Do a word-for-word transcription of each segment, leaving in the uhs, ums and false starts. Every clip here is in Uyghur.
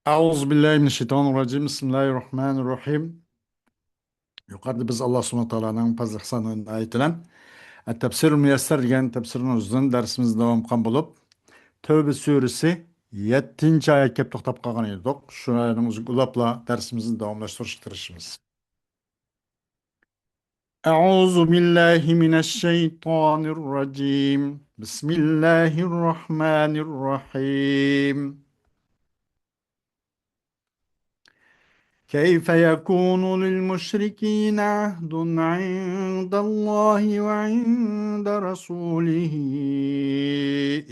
أعوذ بالله من الشيطان الرجيم. بسم الله الرحمن الرحيم. يۇقىرىدا بىز ئاللا سۇبھانەھۇ ۋە تائالانىڭ پەزلى ئېھسانى ئىنايىتى بىلەن تەپسىرۇل مۇيەسسەر دېگەن تەپسىرۇل ئۇزۇن دەرسىمىزنى داۋام قىلغان بولۇپ، تەۋبە سۈرىسى يەتتىنچى ئايەتكە كەپ توختاپ قالغان ئىدۇق. شۇ ئايەتنىڭ ئۆزىگە ئۇلاپلا دەرسىمىزنى داۋاملاشتۇرۇشقا تىرىشىمىز. أعوذ بالله من الشيطان الرجيم. بسم الله الرحمن الرحيم. كيف يكون للمشركين عهد عند الله وعند رسوله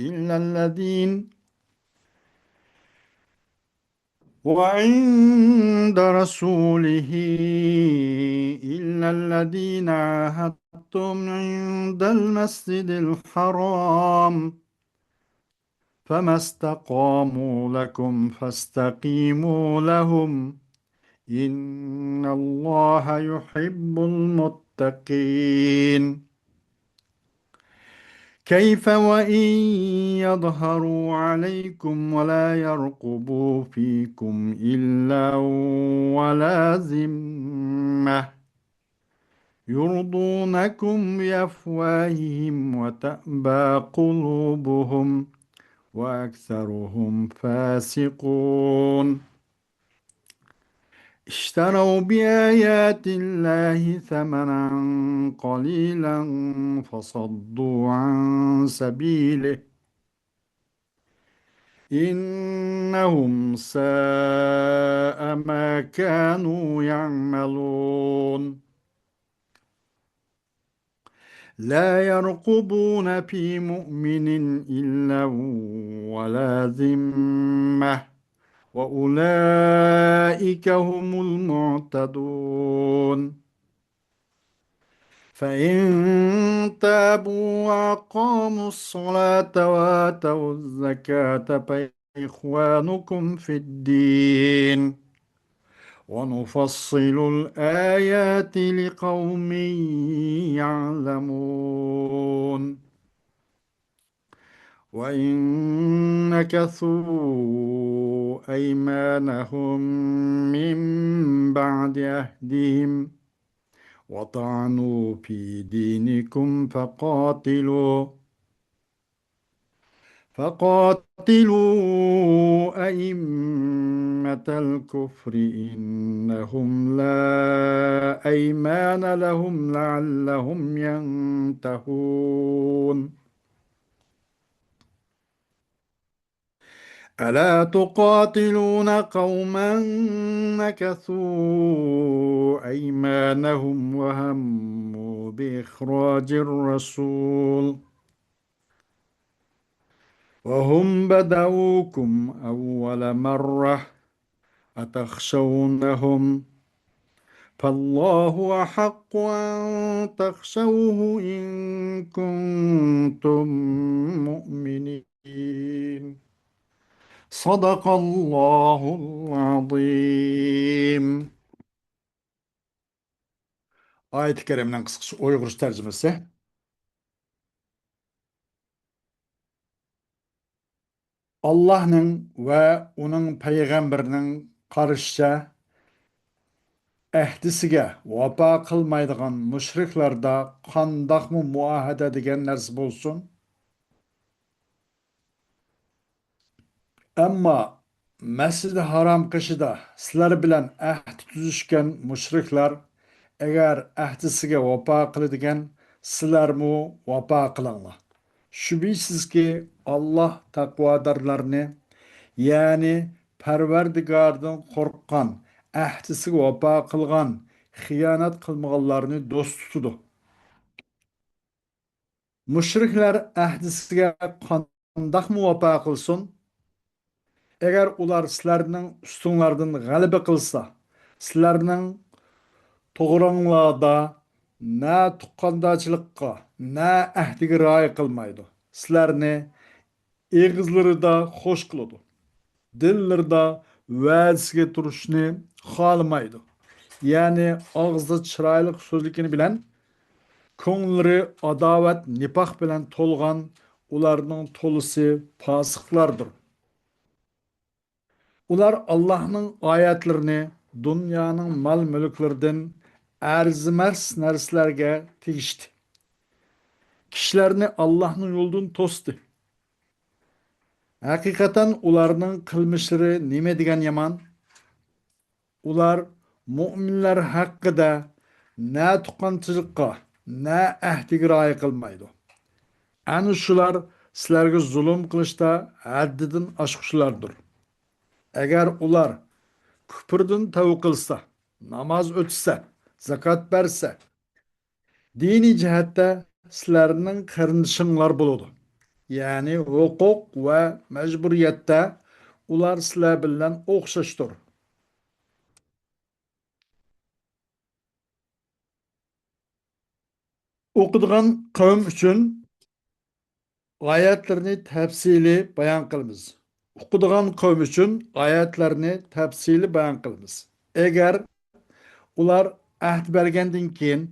إلا الذين وعند رسوله إلا الذين عاهدتم عند المسجد الحرام فما استقاموا لكم فاستقيموا لهم إن الله يحب المتقين. كيف وإن يظهروا عليكم ولا يرقبوا فيكم إلا ولا ذمة يرضونكم بأفواههم وتأبى قلوبهم وأكثرهم فاسقون. اشتروا بآيات الله ثمنا قليلا فصدوا عن سبيله إنهم ساء ما كانوا يعملون. لا يرقبون في مؤمن إلا ولا ذمة وأولئك هم المعتدون. فإن تابوا وأقاموا الصلاة وآتوا الزكاة فإخوانكم في الدين ونفصل الآيات لقوم يعلمون. وإن نكثوا أيمانهم من بعد عهدهم وطعنوا في دينكم فقاتلوا فقاتلوا أئمة الكفر إنهم لا أيمان لهم لعلهم ينتهون. ألا تقاتلون قوما نكثوا أيمانهم وهموا بإخراج الرسول وهم بدؤوكم أول مرة أتخشونهم فالله أحق أن تخشوه إن كنتم مؤمنين. صدق الله العظيم. ئايەتى كەرىمىنىڭ قىسقىچە ئۇيغۇرچە تەرجىمىسى. ئاللاھنىڭ ۋە ئۇنىڭ پەيغەمبىرىنىڭ قارىشىچە، ئەھدىسىگە ۋاپا قىلمايدىغان مۇشرىكلاردا قانداقمۇ مۇئاھىدە دېگەن نەرسە بولسۇن، ئەمما مەسجىدى ھارام قېشىدا سىلەر بىلەن ئەھدى تۈزۈشكەن مۇشرىكلار ئەگەر ئەھدىسىگە ۋاپا قىلىدىكەن، سىلەرمۇ ۋاپا قىلىڭلار. شۈبھىسىزكى، ئاللاھ تەقۋادارلارنى، يەنى پەرۋەردىگارىدىن قورققان، ئەھدىسىگە ۋاپا قىلغان، خىيانەت قىلمىغانلارنى دوست تۇتىدۇ. مۇشرىكلار ئەھدىسىگە قانداقمۇ ۋاپا قىلسۇن؟ ئەگەر ئۇلار سىلەرنىڭ ئۈستۈڭلاردىن غەلىبە قىلسا، سىلەرنىڭ توغراڭلاردا نە تۇغقاندارچىلىققا، نە ئەھدىگە رىئايە قىلمايدۇ. سىلەرنى ئېغىزلىرىدا خوش قىلىدۇ، دىللىرىدا ۋەدىسىگە تۇرۇشنى خالىمايدۇ. يەنى ئاغزىدا چىرايلىق سۆزلىگىنى بىلەن، كۆڭۈللىرى ئاداۋەت، نىپاق بىلەن تولغان ئۇلارنىڭ تولىسى پاسىقلاردۇر. ئۇلار ئاللاھنىڭ ئايەتلىرىنى دۇنيانىڭ مال-مۈلۈكلىرىدىن ئەرزىمەس نەرسىلەرگە تېگىشتى. كىشىلەرنى ئاللاھنىڭ يولىدىن توستى. ھەقىقەتەن ئۇلارنىڭ قىلمىشلىرى نېمە دېگەن يامان! ئۇلار مۇئمىنلار ھەققىدە نە تۇغقانچىلىققا، نە ئەھدىگە رىئايە قىلمايدۇ. ئەنە شۇلار سىلەرگە زۇلۇم قىلىشتا ھەددىدىن ئاشقۇچىلاردۇر. ئەگەر ئۇلار كۇپۇردىن تەۋبە قىلسا، ناماز ئۆتىسە، زاكات بەرسە، دىنىي جەھەتتە سىلەرنىڭ قېرىندىشىڭلار بولىدۇ. يەنى ھوقۇق ۋە مەجبۇرىيەتتە ئۇلار سىلەر بىلەن ئوخشاشتۇر. ئوقۇيدىغان قەۋم ئۈچۈن ئايەتلىرىنى تەپسىلىي بايان قىلىمىز. ئوقۇيدىغان قەۋم ئۈچۈن ئايەتلەرنى تەپسىلىي بايان قىلىمىز. ئەگەر ئۇلار ئەھد بەرگەندىن كېيىن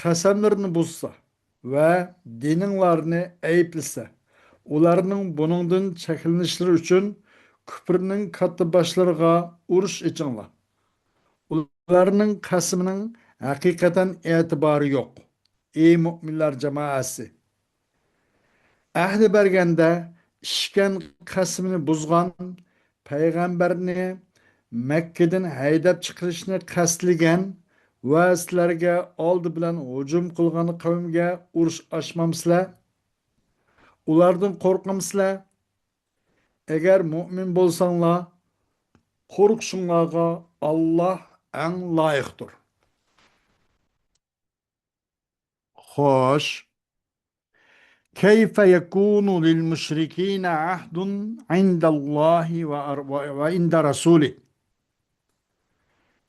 قەسەملىرىنى بۇزسا ۋە دىنىڭلارنى ئەيىبلىسە، ئۇلارنىڭ بۇنىڭدىن چەكلىنىشلىرى ئۈچۈن كۇپرنىڭ كاتتىباشلىرىغا ئۇرۇش ئېچىڭلار. ئۇلارنىڭ قەسىمىنىڭ ھەقىقەتەن ئېتىبارى يوق. ئى مۇئمىنلار جامائەسى! ئەھدى بەرگەندە ئىچكەن قەسىمىنى بۇزغان، پەيغەمبەرنى مەككىدىن ھەيدەپ چىقىرىشنى قەستلىگەن ۋە سىلەرگە ئالدى بىلەن ھۇجۇم قىلغان قەۋمگە ئۇرۇش ئاچمامسىلەر؟ ئۇلاردىن قورقامسىلەر؟ ئەگەر مۇئمىن بولساڭلار، قورقۇشۇڭلارغا ئاللاھ ئەڭ لايىقتۇر. خوش. كيف يكون للمشركين عهد عند الله وأر-، و-، وعند رسوله؟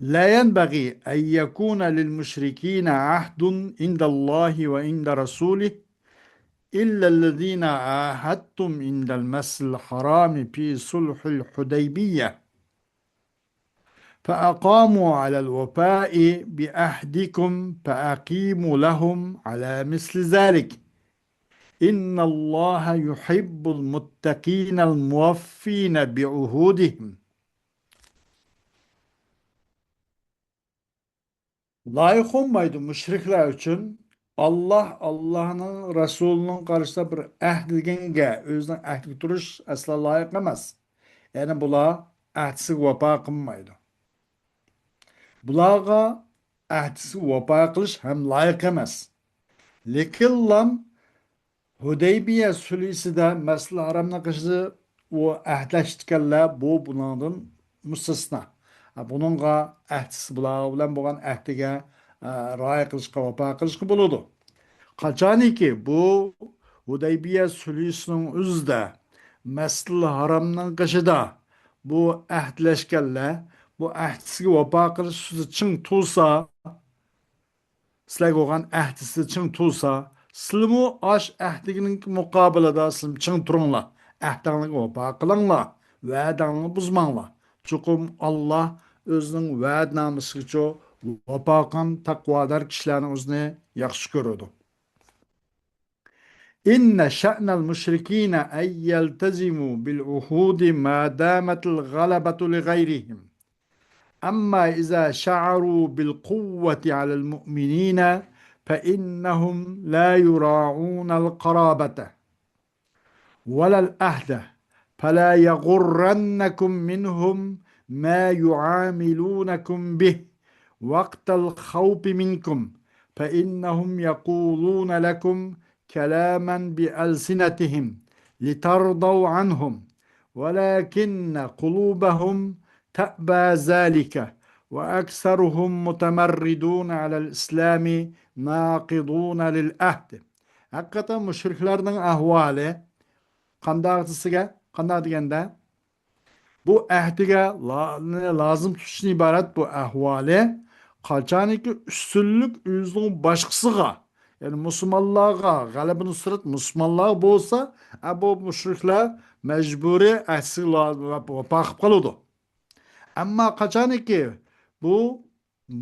لا ينبغي أن يكون للمشركين عهد عند الله وعند رسوله إلا الذين عاهدتم عند المسجد الحرام في صلح الحديبية، فأقاموا على الوفاء بعهدكم فأقيموا لهم على مثل ذلك. إن الله يحب المتقين الموفين بعهودهم. لايىق بولمايدۇ مۇشرىكلار ئۈچۈن. ئاللاھ، ئاللاھنىڭ رەسۇلىنىڭ قارشىسىدا بىر ئەھدى دېگەنگە، ئۆزىنىڭ ئەھدىگە تۇرۇش ئەسلا لايىق ئەمەس. يەنى بۇلار ئەھدىسىگە ۋاپا قىلمايدۇ. بۇلارغا ئەھدىسىگە ۋاپا قىلىش ھەم لايىق ئەمەس. لېكىنلا ھۇدەيبىيە سۈلھىسىدە مەسجىدىل ھارامنىڭ قېشىدا ئۇ ئەھدىلەشتىكەنلەر، بۇ بۇنىڭدىن مۇستەسنا. بۇنىڭغا ئەھدىسى، بۇلار بىلەن بولغان ئەھدىگە، ئە، رىئايە قىلىشقا، ۋاپا قىلىشقا بولىدۇ. قاچانكى بۇ ھۇدەيبىيە سۈلھىسىنىڭ ئۆزىدە مەسجىدىل ھارامنىڭ قېشىدا بۇ ئەھدىلەشكەنلەر بۇ ئەھدىسىگە ۋاپا قىلىش ئۈستىدە چىڭ تۇرسا، سىلەرگە بولغان ئەھدىسىدە چىڭ تۇرسا، سىلىمۇ ئاش ئەھدىنىڭ مۇقابىلىدا سىلىم چىڭ تۇرۇڭلار. ئەھدىڭلارغا ۋاپا قىلىڭلار، ۋەدەڭلارنى بۇزماڭلار. چوقۇم ئاللاھ ئۆزىنىڭ ۋەدىنامىسىگىچۇ ۋاپا قىلغان تەقۋادار كىشىلەرنىڭ ئۆزىنى ياخشى كۆرىدۇ. إن شأن المشركين أن يلتزموا بالعهود ما دامت الغلبة لغيرهم. أما إذا شعروا بالقوة على المؤمنين فإنهم لا يراعون القرابة ولا العهد، فلا يغرنكم منهم ما يعاملونكم به وقت الخوف منكم، فإنهم يقولون لكم كلاما بألسنتهم لترضوا عنهم، ولكن قلوبهم تأبى ذلك، وأكثرهم متمردون على الإسلام ناقضون للعهد. ھەقىقەتەن مۇشرىكلارنىڭ ئەھۋالى قانداق دېسىگە، قانداق دېگەندە، بۇ ئەھدىگە لا-، لازىم تۇتۇشتىن ئىبارەت بۇ ئەھۋالى، قاچانكى ئۈستۈنلۈك ئۆزىنىڭ باشقىسىغا، يەنى مۇسۇلمانلارغا، غەلىبە نۇسرەت مۇسۇلمانلارغا بولسا، ئە، بۇ مۇشرىكلار مەجبۇرىي ئەھدىسىگە لا-، ۋاپا قىلىپ قالىدۇ. ئەمما قاچانكى بۇ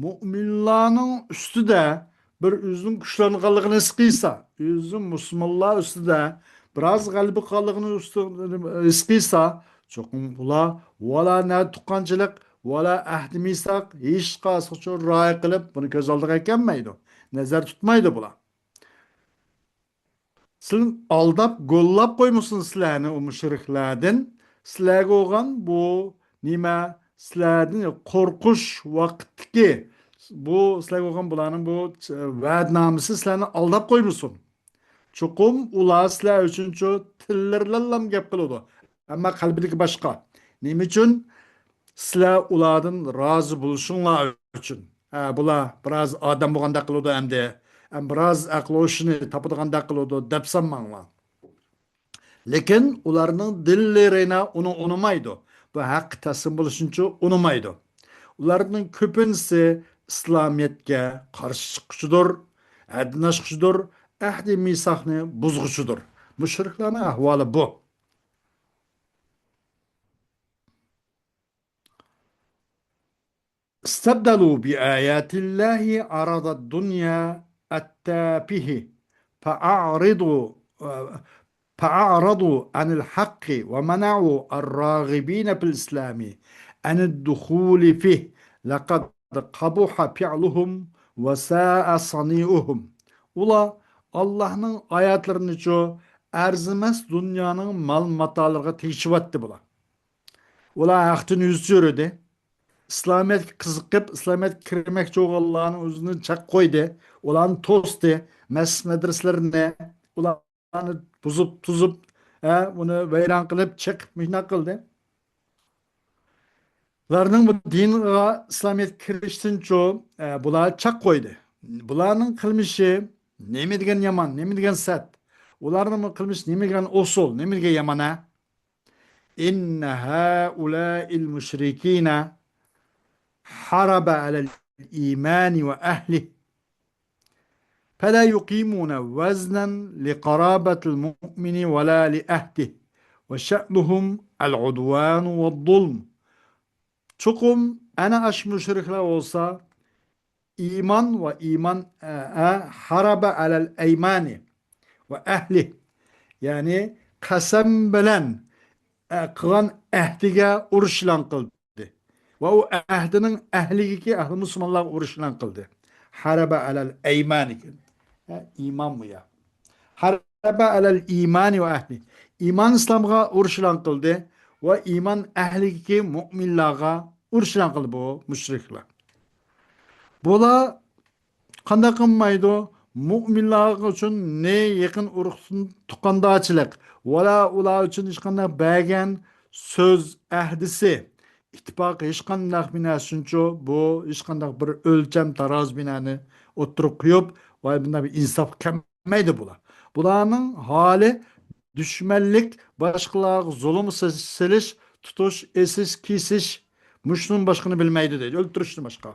مۇئمىنلارنىڭ ئۈستىدە بىر ئۆزىنىڭ كۈچلەنگەنلىكىنى ھېس قىلسا، ئۆزىنىڭ مۇسۇلمانلار ئۈستىدە بىراز غەلىبە قىلغانلىقىنى ئۈستى-، ھېس قىلسا، چوقۇم ئۇلار ۋالا نە تۇغقانچىلىق، ۋالا ئەھدى مىساق ھېچقايسىغىچۇ رىئايە قىلىپ، بۇنى كۆز ئالدىغا كەلمەيدۇ. نەزەر تۇتمايدۇ بۇلار. سىلەرنى ئالداپ، گوللاپ قويمىسۇن سىلەرنى ئۇ مۇشرىكلاردىن. سىلەرگە بولغان بۇ نېمە، سىلەردىن قورقۇش ۋاقىتتىكى بۇ سىلەرگە بولغان بۇلارنىڭ بۇ، ئە، ۋەدىنامىسى سىلەرنى ئالداپ قويمىسۇن. چوقۇم ئۇلار سىلەر ئۈچۈنچۇ تىللىرىلا گەپ قىلىدۇ، ئەمما قەلبىدىكى باشقا. نېمە ئۈچۈن؟ سىلەر ئۇلاردىن رازى بولۇشۇڭلار ئۈچۈن. ھە، بۇلار بىراز ئادەم بولغاندەك قىلىدۇ ئەمدى. ھەم بىراز ئەقلى ھوشىنى تاپىدىغاندەك قىلىدۇ دەپ سانماڭلار. لېكىن ئۇلارنىڭ دىللىرىنا ئۇنى ئۇنىمايدۇ. بۇ ھەققە تەسلىم بولۇشنىچۇ ئۇنىمايدۇ. ئۇلارنىڭ كۆپىنچىسى ئىسلامىيەتكە قارشى چىققۇچىدۇر، ھەددىن ئاشقۇچىدۇر، ئەھدى مىساقنى بۇزغۇچىدۇر. مۇشرىكلارنىڭ ئەھۋالى بۇ. استبدلوا بآيات الله عرض الدنيا التافه فأعرضوا، فأعرضوا عن الحق ومنعوا الراغبين في الإسلام عن الدخول فيه لقد قبح فعلهم وساء صنيعهم. ئۇلار ئاللاھنىڭ ئايەتلىرىنىچۇ ئەرزىمەس دۇنيانىڭ مال-ماتالىرىغا تېگىشىۋەتتى بۇلار. ئۇلار ھەقتىن يۈز چۆرىدى. ئىسلامىيەتكە قىزىقىپ، ئىسلامىيەتكە كىرمەكچى بولغانلارنىڭ ئۆزىنى چەك قويدى. ئۇلارنى توستى. مەسچىت مەدرىسىلىرىنى، ئۇلارنى بۇزۇپ، تۇزۇپ، ھە، ئۇنى ۋەيران قىلىپ، چېقىپ، مۇشۇنداق قىلدى. ئۇلارنىڭ بۇ دىنغا، ئىسلامىيەتكە كىرىشتىنچۇ، ئە، بۇلار چەك قويدى. بۇلارنىڭ قىلمىشى نېمە دېگەن يامان، نېمە دېگەن سەت. ئۇلارنىڭ بۇ قىلمىشى نېمە دېگەن ئوسۇل، نېمە دېگەن يامان، ھە؟ إن هؤلاء المشركين حرب على الإيمان وأهله فلا يقيمون وزنا لقرابة المؤمن ولا لعهده وشأنهم العدوان والظلم. چوقۇم ئەنە ئاشۇ مۇشرىكلار بولسا ئىمان ۋە ئىمان، ئە، ئە، حارابە ئەلەل ئەيمانى ۋە ئەھلى، يەنى قەسەم بىلەن، ئە، قىلغان ئەھدىگە ئۇرۇش ئېلان قىلدى. ۋە ئۇ ئەھدىنىڭ ئەھلىگىكى ئەھلى مۇسۇلمانلارغا ئۇرۇش ئېلان قىلدى. حارابە ئەلەل ئەيمانى. ھە، ئىمانمۇ يا؟ حارابە ئەلەل ئىمانى ۋە ئەھلى. ئىمان ئىسلامغا ئۇرۇش ئېلان قىلدى ۋە ئىمان ئەھلىگىكى مۇئمىنلارغا ئۇرۇش ئېلان قىلدى بۇ مۇشرىكلار. بۇلار قانداق قىلمايدۇ؟ مۇئمىنلار ئۈچۈن نى يېقىن ئۇرۇقتىن تۇغقاندارچىلىق ۋەلا ئۇلار ئۈچۈن ھېچقانداق بەرگەن سۆز ئەھدىسى، ئىتتىپاق ھېچقانداق بىناسىنچۇ، بۇ ھېچقانداق بىر ئۆلچەم تارازۇ بىنانى ئوتتۇرىغا قويۇپ، ۋاي بۇنداق بىر ئىنساپقا كەلمەيدۇ بۇلار. بۇلارنىڭ ھالى دۈشمەنلىك، باشقىلارغا زۇلۇم سېلىش، تۇتۇش، ئېسىش، كېسىش، مۇشۇنىڭ باشقىنى بىلمەيدۇ دەيدۇ، ئۆلتۈرۈشتىن باشقا.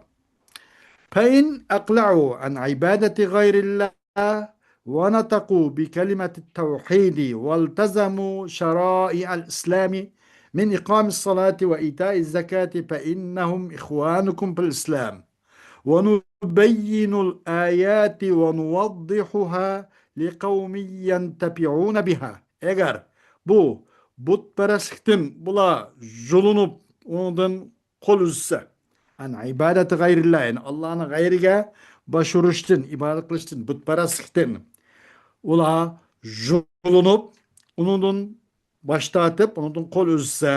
فإن أقلعوا عن عبادة غير الله ونطقوا بكلمة التوحيد والتزموا شرائع الإسلام من إقام الصلاة وإيتاء الزكاة فإنهم إخوانكم في الإسلام ونبين الآيات ونوضحها لقوم ينتفعون بها. ئەگەر بۇ بۇتپەرەسلىكتىن بۇلار يۇلۇنۇپ، ئۇنىڭدىن قول ئۈزسە، ئەن ئىبادەتى غەيرىللا، يەنى ئاللانىڭ غەيرىگە باش ئۇرۇشتىن، ئىبادەت قىلىشتىن، بۇتپەرەسلىكتىن ئۇلار يۇلۇنۇپ، ئۇنىڭدىن باش تارتىپ، ئۇنىڭدىن قول ئۈزسە،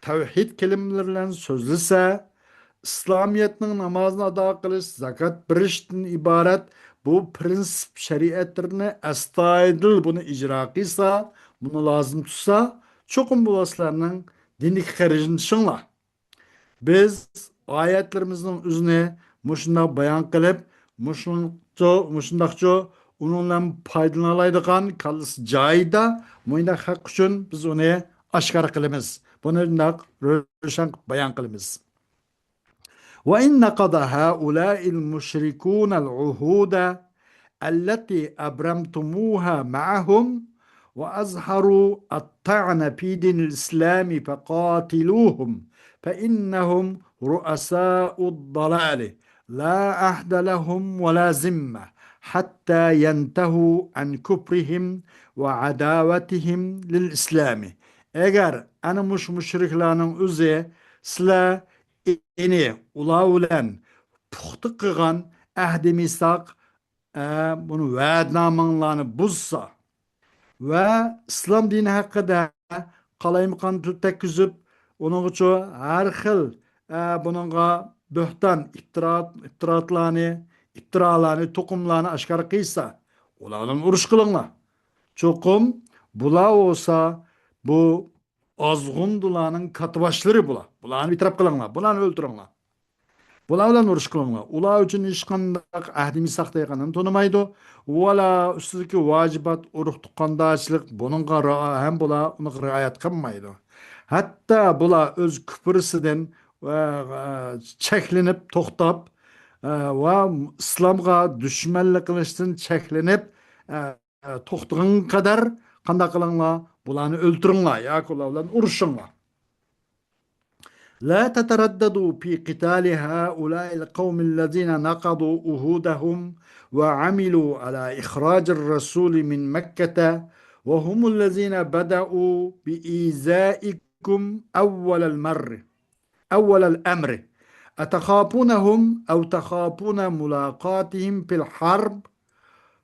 تەۋھىد كەلىمىلىرى بىلەن سۆزلىسە، ئىسلامىيەتنىڭ نامازنى ئادا قىلىش، زاكات بېرىشتىن ئىبارەت بۇ پرىنسىپ شەرىئەتلىرىنى ئەستايىدىل بۇنى ئىجرا قىلسا، بۇنى لازىم تۇتسا، چوقۇم بۇلار سىلەرنىڭ دىندىكى قېرىندىشىڭلار. بىز ئايەتلىرىمىزنىڭ ئۆزىنى مۇشۇنداق بايان قىلىپ، مۇشۇنچۇ، مۇشۇنداقچۇ ئۇنىڭ بىلەن پايدىلىنالايدىغان كاللىسى جايىدا مۇنداق ھەق ئۈچۈن بىز ئۇنى ئاشكارا قىلىمىز. بۇنى مۇنداق روشەن قىلىپ بايان قىلىمىز. وإن نقض هؤلاء المشركون العهود التي أبرمتموها معهم وأظهروا الطعن في دين الإسلام فقاتلوهم فإنهم رؤساء الضلال لا عهد لهم ولا ذمة حتى ينتهوا عن كفرهم وعداوتهم للإسلام. ئەگەر ئەنە مۇشۇ مۇشرىكلارنىڭ ئۆزى سىلەر ئېنى ئۇلار بىلەن پۇختا قىلغان ئەھدى مىساق، ئە، بۇنى ۋەدىنامىڭلارنى بۇزسا ۋە ئىسلام دىنى ھەققىدە قالايمىقان تىل تەگكۈزۈپ، ئۇنىڭغىچۇ ھەر خىل، ئە، بۇنىڭغا بۆھتان، ئىپتىرا-، ئىپتىراتلارنى، ئىپتىرالارنى، توقۇملارنى ئاشكارا قىلسا، ئۇلار بىلەن ئۇرۇش قىلىڭلار. چوقۇم بۇلار بولسا، بۇ ئازغۇندىلارنىڭ كاتتىباشلىرى بۇلار. بۇلارنى ئېتىراپ قىلىڭلار، بۇلارنى ئۆلتۈرۈڭلار. بۇلار بىلەن ئۇرۇش قىلىڭلار. ئۇلار ئۈچۈن ھېچقانداق ئەھدى مىساق دېگەننى تونۇمايدۇ. ۋالا ئۈستىدىكى ۋاجىبات، ئۇرۇق تۇغقاندارچىلىق، بۇنىڭغا رىئا-، ھەم بۇلار ئۇنىڭغا رىئايەت قىلمايدۇ. ھەتتا بۇلار ئۆز كۇپرىسىدىن ۋە، ۋە چەكلىنىپ توختاپ، ۋە ئىسلامغا دۈشمەنلىك قىلىشتىن چەكلىنىپ، توختىغان قەدەر قانداق قىلىڭلار؟ بۇلارنى ئۆلتۈرۈڭلار ياكى ئۇلار بىلەن ئۇرۇشۇڭلار. لا تترددوا في قتال هؤلاء القوم الذين نقضوا عهودهم وعملوا على إخراج الرسول من مكة وهم الذين بدأوا بإيذائكم أول المر أول الأمر، أتخافونهم أو تخافون ملاقاتهم في الحرب؟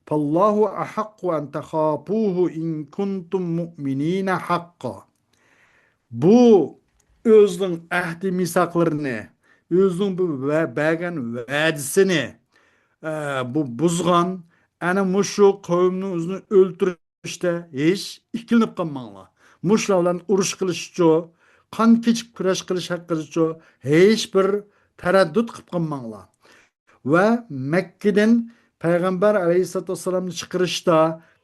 فالله أحق أن تخافوه إن كنتم مؤمنين حقا. بۇ ئۆزىنىڭ ئەھدى مىساقلىرىنى، ئۆزىنىڭ بۇ ۋە-، بەرگەن ۋەدىسىنى، ئە، بۇ بۇزغان، ئەنە مۇشۇ قەۋمنىڭ ئۆزىنى ئۆلتۈرۈش ئىشتا ھېچ ئىككىلىنىپ قالماڭلار. مۇشۇلار بىلەن ئۇرۇش قىلىشچۇ، قان كېچىپ كۈرەش قىلىش ھەققىدىچۇ ھېچ بىر تەرەددۇت قىلىپ قالماڭلار. ۋە مەككىدىن پەيغەمبەر ئەلەيھىسسالاتۇ ۋەسسالامنى چىقىرىشتا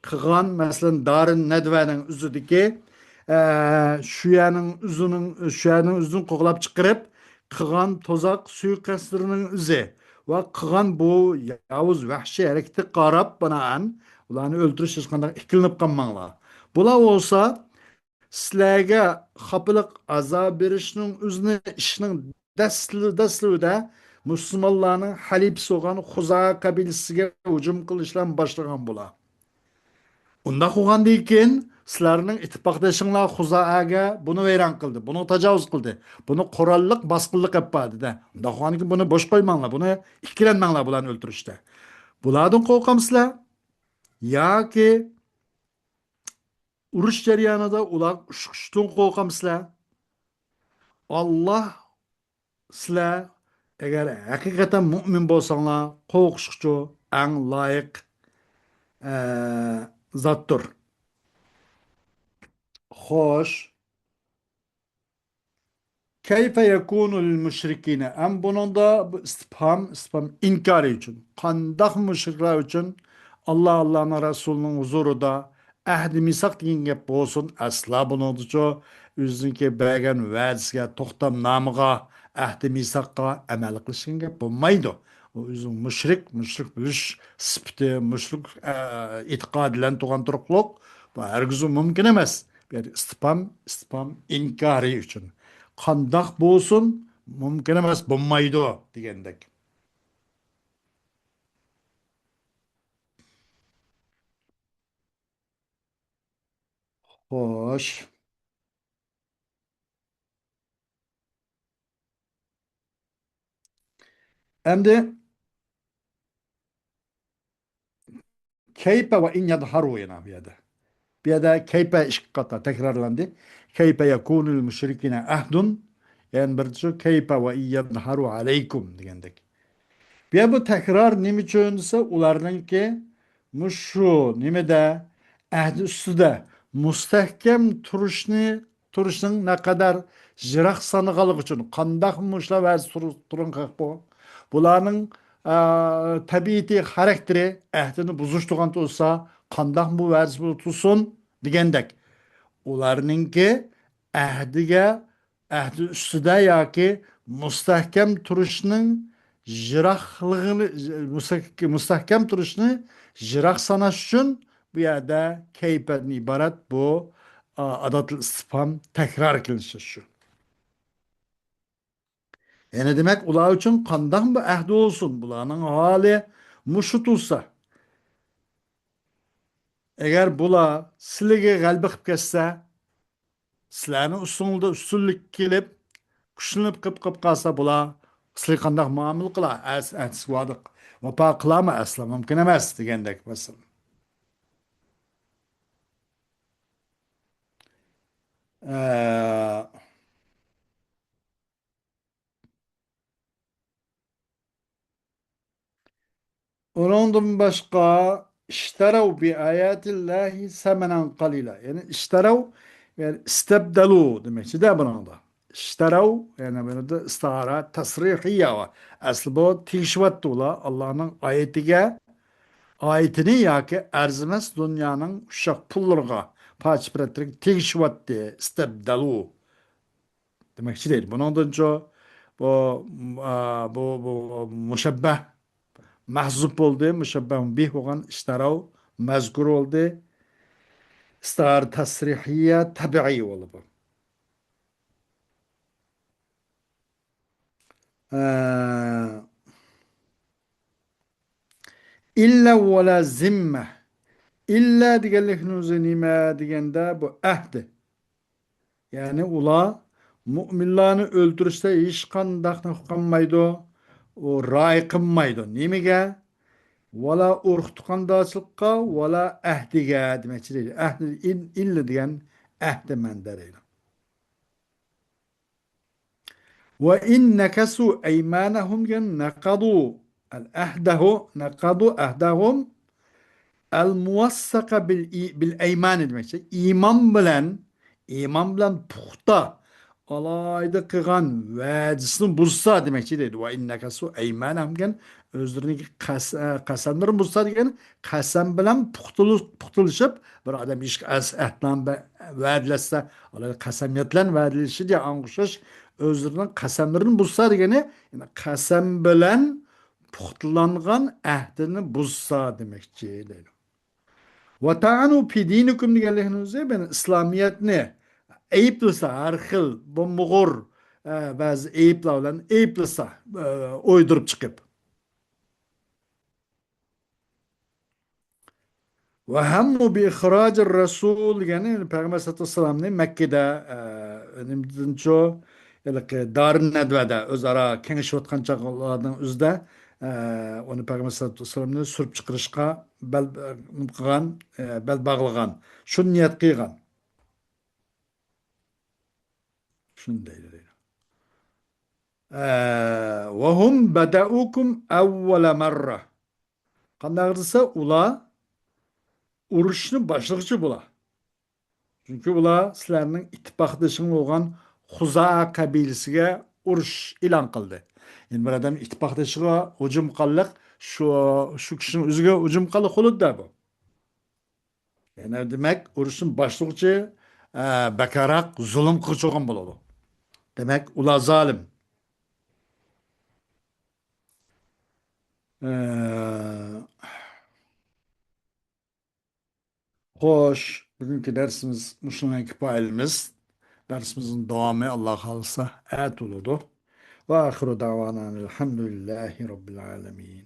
قىلغان، مەسىلەن، دارىن نەدۋەنىڭ ئۆزىدىكى، ئە، شۇ يەرنىڭ ئۆزىنىڭ، شۇ يەرنىڭ ئۆزىنى قوغلاپ چىقىرىپ، قىلغان تۇزاق سۇيىقەستلىرىنىڭ ئىزى ۋە قىلغان بۇ ياۋۇز ۋەھشىي ھەرىكىتىگە قاراپ بىنائەن، ئۇلارنى ئۆلتۈرۈش ھېچقانداق ئىككىلىنىپ قالماڭلار. بۇلار بولسا سىلەرگە خاپىلىق، ئازاب بېرىشنىڭ ئۆزىنى ئىشنىڭ دەسلى-، دەسلىۋىدە مۇسۇلمانلارنىڭ خەلىپىسى بولغان خۇزا قەبىلىسىگە ھۇجۇم قىلىشلارنى باشلىغان بۇلار. ئۇنداق بولغاندىن كېيىن، سىلەرنىڭ ئىتتىپاقدىشىڭلار خۇزائەگە بۇنى ۋەيران قىلدى، بۇنى تاجاۋۇز قىلدى، بۇنى قوراللىق باسقۇنلۇق ئېلىپ باردى-دە. ئۇنداق بولغاندىن كېيىن، بۇنى بوش قويماڭلار، بۇنى ئىككىلەنمەڭلار بۇلارنى ئۆلتۈرۈشتە. بۇلاردىن قورقامسىلەر؟ ياكى ئۇرۇش جەريانىدا ئۇلار ئۇشقۇشتىن قورقامسىلەر؟ ئاللاھ سىلەر ئەگەر ھەقىقەتەن مۇئمىن بولساڭلار، قورقۇشقىچۇ ئەڭ لايىق، ئە، زاتتۇر. خوش. كيف يكون للمشركين؟ ئەم بۇنىڭدا بۇ ئىستىپھام، ئىستىپھام ئىنكارى ئۈچۈن. قانداق مۇشرىكلار ئۈچۈن ئاللاھ، ئاللاھنىڭ رەسۇلىنىڭ ھۇزۇرىدا ئەھدى مىساق دېگەن گەپ بولسۇن، ئەسلا بۇنىڭدىچۇ ئۆزىنىڭكى بەرگەن ۋەدىسىگە، توختامنامىغا، ئەھدى مىساققا ئەمەل قىلىش دېگەن گەپ بولمايدۇ. ئۇ ئۆزىنىڭ مۇشرىك، مۇشرىك بولۇش سۈپىتى، مۇشرىك، ئە، ئېتىقادى بىلەن تۇرغان تۇرۇقلۇق، بۇ ھەرگىزمۇ مۇمكىن ئەمەس. بۇ يەردە ئىستىپھام، ئىستىپھام ئىنكارى ئۈچۈن. قانداق بولسۇن، مۇمكىن ئەمەس، بولمايدۇ دېگەندەك. خوش. ئەمدى كيف وإن يظهروا يەنە بۇ يەردە. بۇ يەردە كيف ئىككى قېتىم تەكرارلاندى. كيف يكون للمشركين عهد، يەنە بىرسى كيف وإن يظهروا عليكم دېگەندەك. بۇ يەردە بۇ تەكرار نېمە ئۈچۈن دېسە، ئۇلارنىڭكى مۇشۇ نېمىدە، ئەھدى ئۈستىدە مۇستەھكەم تۇرۇشنى، تۇرۇشنىڭ نەقەدەر يىراق سانىغانلىقى ئۈچۈن، قانداق مۇشۇلار ۋەدىسى تۇر-، تۇرغان خەق بۇ. بۇلارنىڭ، ئە، تەبىئىتى، خاراكتېرى ئەھدىنى بۇزۇش تۇرغان تۇرسا، قانداق بۇ ۋەدىسى بۇ تۇرسۇن دېگەندەك. ئۇلارنىڭكى ئەھدىگە، ئەھدى ئۈستىدە ياكى مۇستەھكەم تۇرۇشنىڭ يىراقلىقىنى، مۇستەھ-، مۇستەھكەم تۇرۇشنى يىراق ساناش ئۈچۈن بۇ يەردە كەيپەدىن ئىبارەت بۇ، ئا، ئاداتىل ئىستىپھام تەكرار قىلىنىشى شۇ. يەنى دېمەك، ئۇلار ئۈچۈن قانداقمۇ ئەھدى بولسۇن، بۇلارنىڭ ھالى مۇشۇ تۇرسا. ئەگەر بۇلار سىلىگە غەلىبە قىلىپ كەتسە، سىلەرنىڭ ئۈستۈڭلاردا ئۈستۈنلۈككە كېلىپ، كۈچلىنىپ قېلىپ، قېلىپ قالسا، بۇلار سىلەرگە قانداق مۇئامىلە قىلار؟ ئەس-، ئەتىسى ۋاقىت ۋاپا قىلارمۇ؟ ئەسلا مۇمكىن ئەمەس دېگەندەك مەسىلە. ئە، ئۇنىڭدىن باشقا، اشتروا بآيات الله ثمنا قليلا. يەنى اشتروا، يەنى استبدلوا دېمەكچىدە بۇنىڭدا. اشتروا، يەنى بۇنىڭدا ئىستىئارە تەسرىھىيە بار. ئەسلى بۇ تېگىشىۋاتتى ئۇلار ئاللانىڭ ئايىتىگە، ئايىتىنى ياكى ئەرزىمەس دۇنيانىڭ ئۇششاق پۇللىرىغا، پارچە پىرەتلىرىگە تېگىشىۋاتتى. استبدلوا دېمەكچى دەيدۇ. بۇنىڭدىنچۇ بۇ، ئا، بۇ، بۇ مۇشەببەھ مەھزۇپ بولدى. مۇشەببەھ بىھ بولغان اشتروا مەزكۇر بولدى. ئىستىئارە تەسرىھىيە تەبىئىي بولدى بۇ. ئە، إلا ولا ذمة. ئىللا دېگەنلىكنىڭ ئۆزى نېمە دېگەندە، بۇ ئەھدى. يەنى ئۇلار مۇئمىنلارنى ئۆلتۈرۈشتە ھېچقانداق نېمە قىلمايدۇ، ئۇ رىئايە قىلمايدۇ. نېمىگە؟ ۋالا ئۇرۇق تۇغقاندارچىلىققا، ۋالا ئەھدىگە دېمەكچى دەيدۇ. ئەھدى، ئىل-، ئىللا دېگەن ئەھدى مەنىدە دەيدۇ. وإن نكثوا أيمانهم دېگەن نقضوا العهد، نقضوا عهدهم الموثق بالإي-، بالأيمان دېمەكچى. ئىمان بىلەن، ئىمان بىلەن پۇختا، ئالاھىدە قىلغان ۋەدىسىنى بۇزسا دېمەكچى دەيدۇ. وإن نكثوا أيمانهم دېگەن ئۆزلىرىنىڭكى قەس-، ئە، قەسەملىرىنى بۇزسا دېگەن، قەسەم بىلەن پۇختىلىش-، پۇختىلىشىپ، بىر ئادەم ئىش-، ئەس-، ئەھدنامە بە-، ۋەدىلەشسە، ئالاھىدە قەسەميەت بىلەن ۋەدىلىشىدە ئاڭغا ئوخشاش ئۆزلىرىنىڭ قەسەملىرىنى بۇزسا دېگىنى، يەنى قەسەم بىلەن پۇختىلانغان ئەھدىنى بۇزسا دېمەكچى دەيدۇ. وطعنوا في دينكم دېگەنلىكنىڭ ئۆزى، يەنى ئىسلامىيەتنى ئەيىبلىسە، ھەر خىل بومبىغۇر، ئە، بەزى ئەيىبلەر بىلەن ئەيىبلىسە، ئە، ئويدۇرۇپ چىقىپ. وهموا بإخراج الرسول دېگەننى، پەيغەمبەر سەللەللاھۇ ئەلەيھى ۋەسەللەمنى مەككىدە، ئە، نېمىدىنچۇ، ھېلىقى دارى نەدۋەدە ئۆزئارا كېڭىشىۋاتقان چاغلارنىڭ ئۆزىدە، ئە، ئۇنى پەيغەمبەر سەللەللاھۇ ئەلەيھى ۋەسەللەمنى سۈرۈپ چىقىرىشقا بەل، نېمە قىلغان، ئە، بەل باغلىغان، شۇنى نىيەت قىلغان. شۇنى دەيدۇ، دەيدۇ. ئە، وهم بدؤكم أول مرة. قانداق دېسە، ئۇلار ئۇرۇشنى باشلىغۇچى بۇلار. چۈنكى ئۇلار سىلەرنىڭ ئىتتىپاقدىشىڭ بولغان خۇزائە قەبىلىسىگە ئۇرۇش ئېلان قىلدى. يەنى بىر ئادەم ئىتتىپاقدىشىغا ھۇجۇم قىللىق، شۇ، شۇ كىشىنىڭ ئۆزىگە ھۇجۇم قىللىق بولىدۇ-دە بۇ. يەنى دېمەك، ئۇرۇشنى باشلىغۇچى، ئە، بەكرەك زۇلۇم قىلغۇچى بولغان بولىدۇ. دېمەك، ئۇلار زالىم. ئە، خوش، بۈگۈنكى دەرسىمىز مۇشۇنىڭغا كۇپايىلىمىز. دەرسىمىزنىڭ داۋامى، ئاللا خالىسا، ئەتە بولىدۇ. وآخر دعوانا أن الحمد لله رب العالمين.